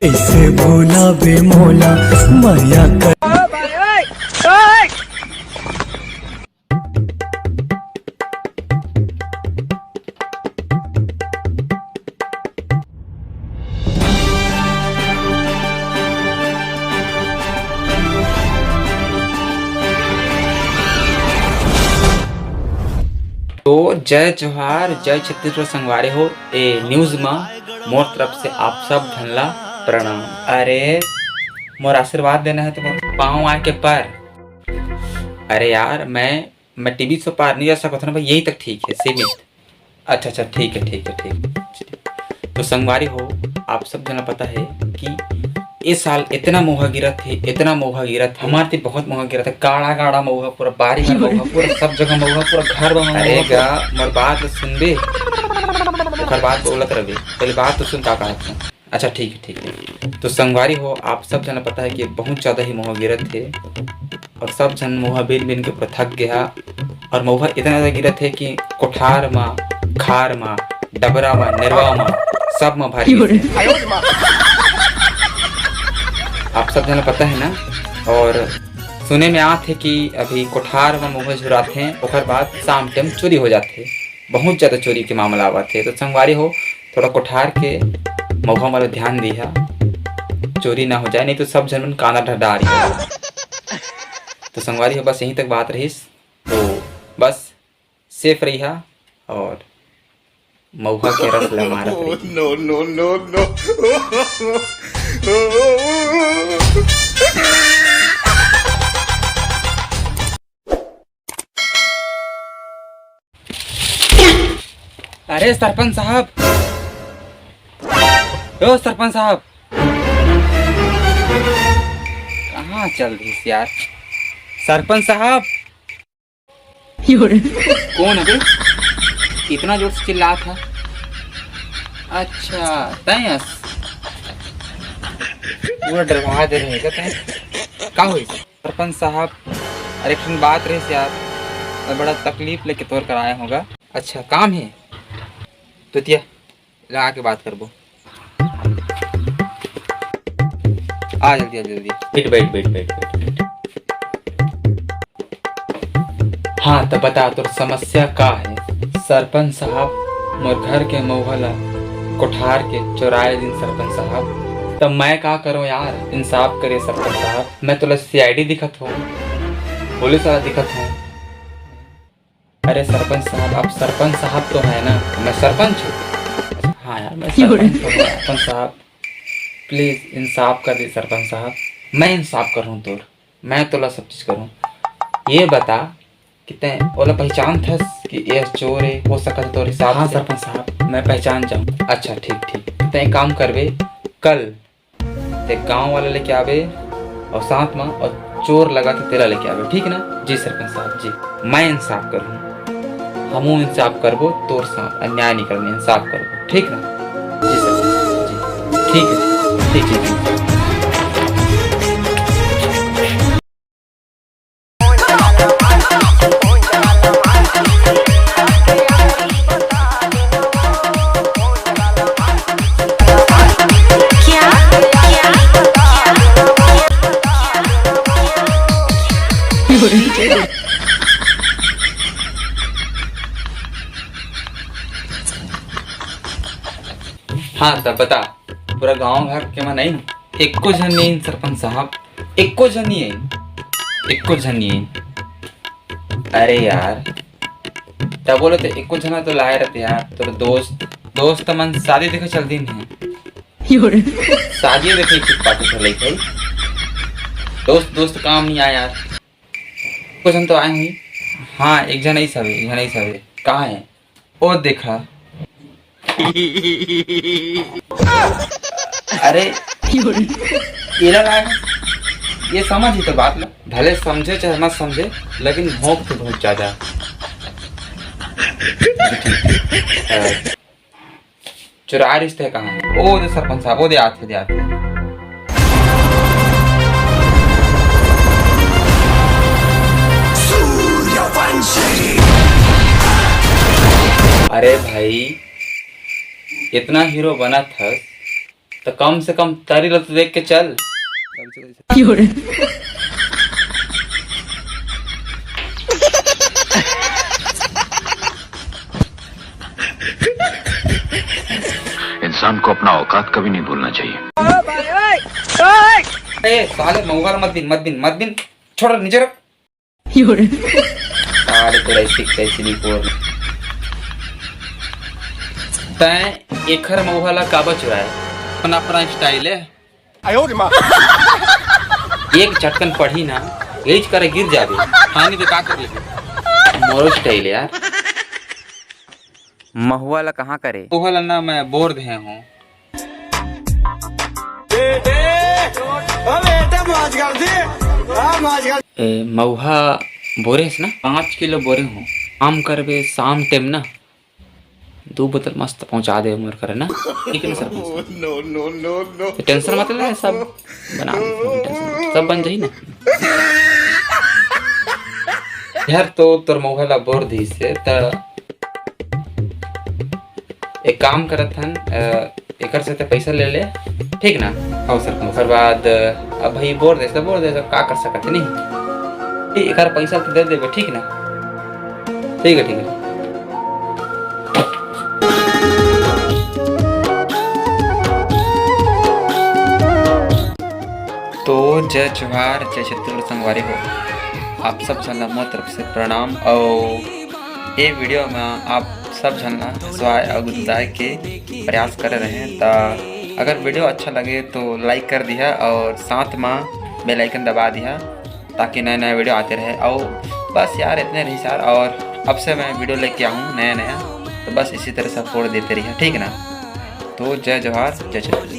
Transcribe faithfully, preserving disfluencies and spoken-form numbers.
कैसे भुलाबे मोला, मया कर। तो जय जोहार, जय छत्तीसगढ़ संगवारी हो। ए news म मोर तरफ से आप सब झन ला प्रणाम। अरे, मोर आशीर्वाद देना है तो मोर पाँव आके पर। अरे यार, मैं, मैं टीवी से पार नहीं जा सकता ना भाई, यहीं तक ठीक है, सीमित। अच्छा, अच्छा, ठीक है, ठीक है, ठीक है। तो संगवारी हो, आप सब जना पता है कि ए साल इतना मउहा गिरत हे, इतना मउहा गिरत हे, हमार ती बहुत मउहा गिरत हे, गाड़ा गाड़ा मउहा, पूरा बारी में मउहा, पूरा सब जगह मउहा, पूरा घर में मउहा। अरे गा, मोर बात ल सुनबे, ओकर बाद बोलत रहिबे, पहले बात तो सुन का कहत हूँ। अच्छा, ठीक है, ठीक है। तो संगवारी हो, आप सब जना पता है कि बहुत ज्यादा ही मउहा गिरत हे और सब झन मउहा बीन बीन के पूरा थक गया। और मउहा इतना ज्यादा गिरत हे कि कोठार मा, खार मा, डबरा मा, नेरवा मा, सब मा भारी गिरत हे। आप सब झन ला पता है ना। और सुने में आत हे कि अभी कोठार मा मउहा झुराथे, ओकर बाद शाम टाइम चोरी हो जाथे। बहुत ज्यादा चोरी के मामला आवत हे। तो संगवारी हो, थोड़ा कोठार के मउहा मन ला ध्यान दिहा, चोरी ना हो जाए, नहीं तो सब झन मन कांदा ढार ही। तो संगवारी हो, बस यहीं तक बात रहिस। तो बस safe रहिहा और मउहा के रस ल मारत रहिहा। No, no, no, no। अरे सरपंच साहब, ओ सरपंच साहब, कहाँ चल दिस यार सरपंच साहब? कौन है बे? इतना जोर से चिल्लात है। अच्छा, तैं अस-, पूरा डरवा दे रहे का तैं? का होइस? सरपंच साहब, अरे एक ठन बात रहिस यार, मैं बड़ा तकलीफ लेके तोर कर आया हूँ गा। अच्छा, काम है? तो दिया, ला आके बात करबो। आ जल्दी, आ जल्दी। बैठ, बैठ, बैठ, बैठ, बैठ, बैठ। हाँ, तो बता, तोर समस्या का है? सरपंच साहब, मोर घर के मउहा ला कोठार के चोराए दिन सरपंच साहब। तब मैं का करूं यार, इंसाफ करे सरपंच साहब। मैं तोला सीआईडी दिखत हूँ, पुलिस वाला दिखत हूँ। अरे सरपंच साहब, आप सरपंच साहब तो है ना? मैं सरपंच हूँ। हाँ यार, मैं सरपंच हूँ। सरपंच साहब, please इंसाफ कर दे सरपंच साहब। मैं इंसाफ कर हूँ तोर, मैं तोला सब चीज करूँ। ये बता कि तैं ओला पहचानथस कि ये चोर है, हो सकत है तोर हिसाब हाँ से। सरपंच साहब, मैं पहचान जाऊँ। अच्छा, ठीक, ठीक। तैं एक काम करबे, कल ते गांव वाला लेके आबे और साथ में और चोर लगा के तेला लेके आबे, ठीक ना? जी सरपंच साहब जी, मैं इंसाफ करूँ, हमू इंसाफ करबो, तोर साथ अन्याय नहीं करने, इंसाफ करबो, ठीक ना? जी सरपंच साहब जी, ठीक है, ठीक, ठीक, ठीक। हाँ, तब बता, पूरा गांव घर के मन आइन? एको झन नहीं आइन सरपंच साहब, एको झन नहीं आइन, एको झन नहीं आइन। अरे यार, तब बोले तो एको झना तो लाए रहते यार, तोर दोस्त, दोस्त मन शादी देखे चल दिन है। शादी देखे इच्छुक पाते थे लइका ही। दोस्त, दोस्त काम नहीं आया यार। एको झन तो आए हुई। हाँ, एक झन ऐसा भी, एक झन ऐसा भी। कहाँ है? ओ देखा। अरे, एला लाए, ये समझ ही तो बात ला। भले समझे चाहे मत समझे, लेकिन भौंक तो बहुत ज्यादा। चुरा रिश्ते कहाँ है? ओ दे सरपंच साहब, ओ दे आते, दे आते। अरे भाई, इतना हीरो बना था, त कम से कम तरी ल तो देख के चल। इंसान को अपना औकात कभी नहीं भूलना चाहिए। ए साले, महुआ ल मत बिन, मत बिन, मत बिन, छोड़, नीचे रख। साले तोर ऐसी तैसी नहीं बोल। तैं एखर महुआ ला काबर चुराए? अपन अपना स्टाइल है। एक झटकन पढ़ी ना, यही करे गिर जाबे। हाँ, नहीं तो का कर लेबे? मोरो स्टाइल है यार। महुआ ला कहाँ करे? महुआ ला ना मैं बोर दे हूँ। ए, महुआ बोरे हस ना? पाँच किलो बोरे हूँ। काम करबे शाम टाइम ना, दू बोतल मस्त पहुँचा दे मोर करे ना। ठीक है ना सरपंच? तो टेंशन मत ले, सब बना दे, टेंशन मत, सब बन जाही ना। यार, तो तोर महुआ ला बोर दिस हे, त एक काम करत हन, अ, एकर से ते पैसा ले ले, ठीक ना? हव सर, ओकर बाद, अ, अब भाई बोर दे, सब बोर दे, सब का कर सकत हे, नहीं? ठीक, एकर पैसा तो दे देबे, ठीक ना? ठीक है, ठीक है। तो जय जोहार, जय छत्तीसगढ़ संगवारी हो, आप सब झन ला मोर तरफ से प्रणाम। और ये वीडियो में आप सब झन ला हंसवाए और गुदगुदाए के प्रयास करे रहे। त अगर वीडियो अच्छा लगे तो लाइक कर दिहा और साथ में बेल आइकन दबा दिहा, ताकि नए नए वीडियो आते रहे। और बस यार, इतने रही सार, और अब से मैं वीडियो लेके आऊँ नया नया, तो बस इसी तरह सपोर्ट देते रहिए, ठीक ना? तो जय जोहार, जय छत्तीसगढ़।